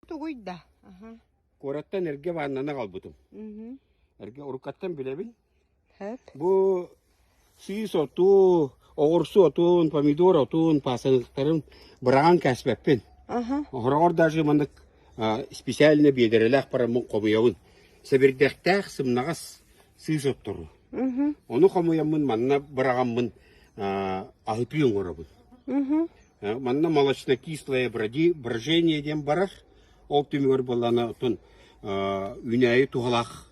Тугуй да? Аха. Куораттан эргэ ваннаны аҕалбытым. Мгм. Эргэ уруккаттан билэбин. Хөп. Бу сыыс оту, оҕурсу отун, помидор отун, пасынктарын быраҕан кээспэппин. Аха. Хороҕор даже маннык специально биэдэрэлээх бараммын хомуйабын. Сэбирдэхтээх сымнаҕас сыыс оттору. Мгм. Ону хомуйаммын манна быраҕаммын аһытыы оҥоробун. Мгм. Манна молочно-кислое брожение диэн барар. Ол түмүгэр буоллаҕына оттон үүнээйи туһалаах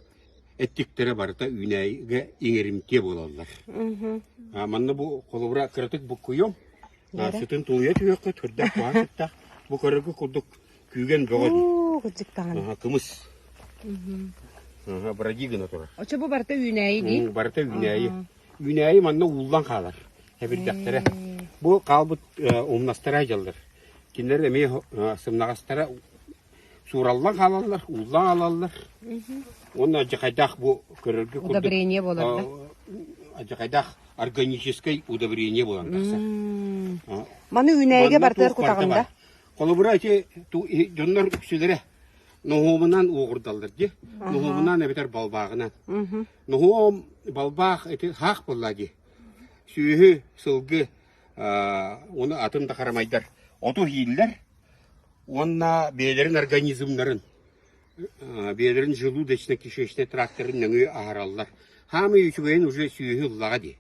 эттиктэрэ барыта үүнээйигэ иҥэримтиэ буолаллар. Манна бу холобура кыратык буккуйуом. Сытын тулуйа түһүөххүт, сүрдээх куһаҕан сыттаах. Бу көрөргө курдук күүгэн бөҕө дии. Уу, кырдьык даҕаны. Кымыс. Броди гына турар. Оччо бу барыта үүнээйи дии? Барыта үүнээйи. Үүнээйи манна ууллан хаалар, эбирдэхтэрэ. Бу хаалбыт умнастара дьаллар. Кинилэр эмиэ сымнаҕастара суураллан хаалаллар, ууллан хаалаллар. Уонна алдьархайдаах бу көрөргө курдук Удобрение буолар да? алдьархайдаах органическай удобрение буолан тахсар. Маны үүнээйигэ Манна барытыгар туох барыта кутаҕын да? баар. Холобура ити дьоннор үксүлэрэ ноһуомунан уоҕурдаллар дии. Ноһуомунан эбэтэр балбааҕынан. Ноһуом балбаах ити хаах буолла дии. Сүөһү, сылгы уонна атын да харамайдар оту иһииллэр уонна бэйэлэрин организмнарын бэйэлэрин желудочно-кишечнай тракторын нөҥүө аһараллар. Хаамый үчүгэйин уже сүөһү ыллаҕа дии.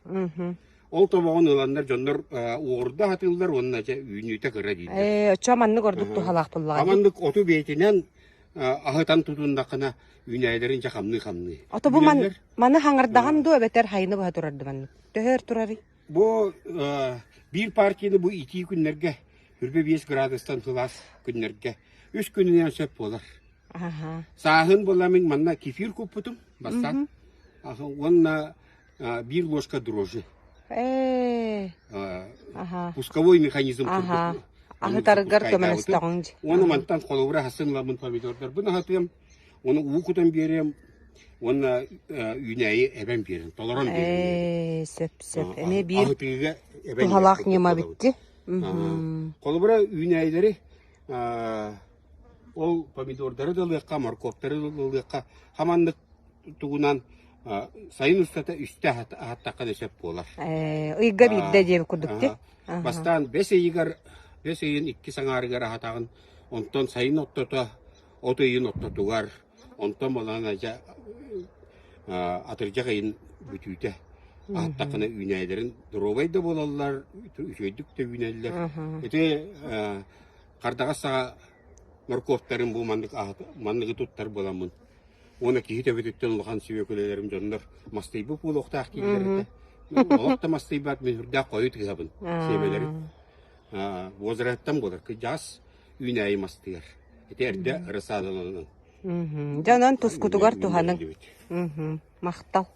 Ол тобоҕун ыланнар дьоннор уоҕурда сатыыллар уонна дьэ үүнүүтэ кыра дииллэр. Ээ, оччо маннык ордук туһалаах буоллаҕа дии. Аманнык оту бэйэтинэн аһытан тутуннаххына үүнээйилэрин дьэ хамныы-хамныы. Ото бу ман, маны хаҥардаҕын дуо эбэтэр хайыны быһа турар ду маннык? Төһө өр турарый? Бу биир партияны бу итии күннэргэ 25 градустан сылаас күннэргэ үс күнүнэн сөп буолар. Сааһын буолла мин манна кефир куппутум бастаан. Уонна биир ложка дрожжи. Ээ. Пусковой механизм курдук. Аһытаргар көмөлөстөҕүҥ. Уонна мантан холобура хасын ламын помидордарбын аһатыам, уонна уу кутан биэриэм, уонна үүнээйи эбэн биэрэн, толорон биэрэн. Ээ, сөп сөп. Эмиэ биир Аһытыыга эбэн туһалаах ньыма битти. Холобура үүнээйилэри ол помидордары да ылыахха, моркуоптары да ылыахха, хаманнык тугунан сайын устата үстэ аһаттахха да сөп буолар. Ыйга биирдэ диэбит курдук дии. Бастаан бэс ыйыгар, бэс ыйын иккис аҥаарыгар аһатаҕын, онтон сайын оттото, от ыйын оттотугар, онтон буолан дьэ атырдьах ыйын бүтүүтэ аһаттаххына үүнээйилэрин доруобай да буолаллар, үчүгэйдик да үүнэллэр. Ити хардаҕас саҕа моркуоптарын бу маннык манныгы туттар буоламмын уонна киһи төбөтүттэн улахан сүөкүлэлэрим дьоннор мастыйбыт буолуохтаах дииллэр этэ. Олох да мастыйбат мин үрдээх хойут ыһабын сиэмэлэрин. Возрастан буолар кыдьаас үүнээйи мастыйар. Ити эрдэ рассадаланан. Дьэ онон тускутугар туһаныҥ. Махтал.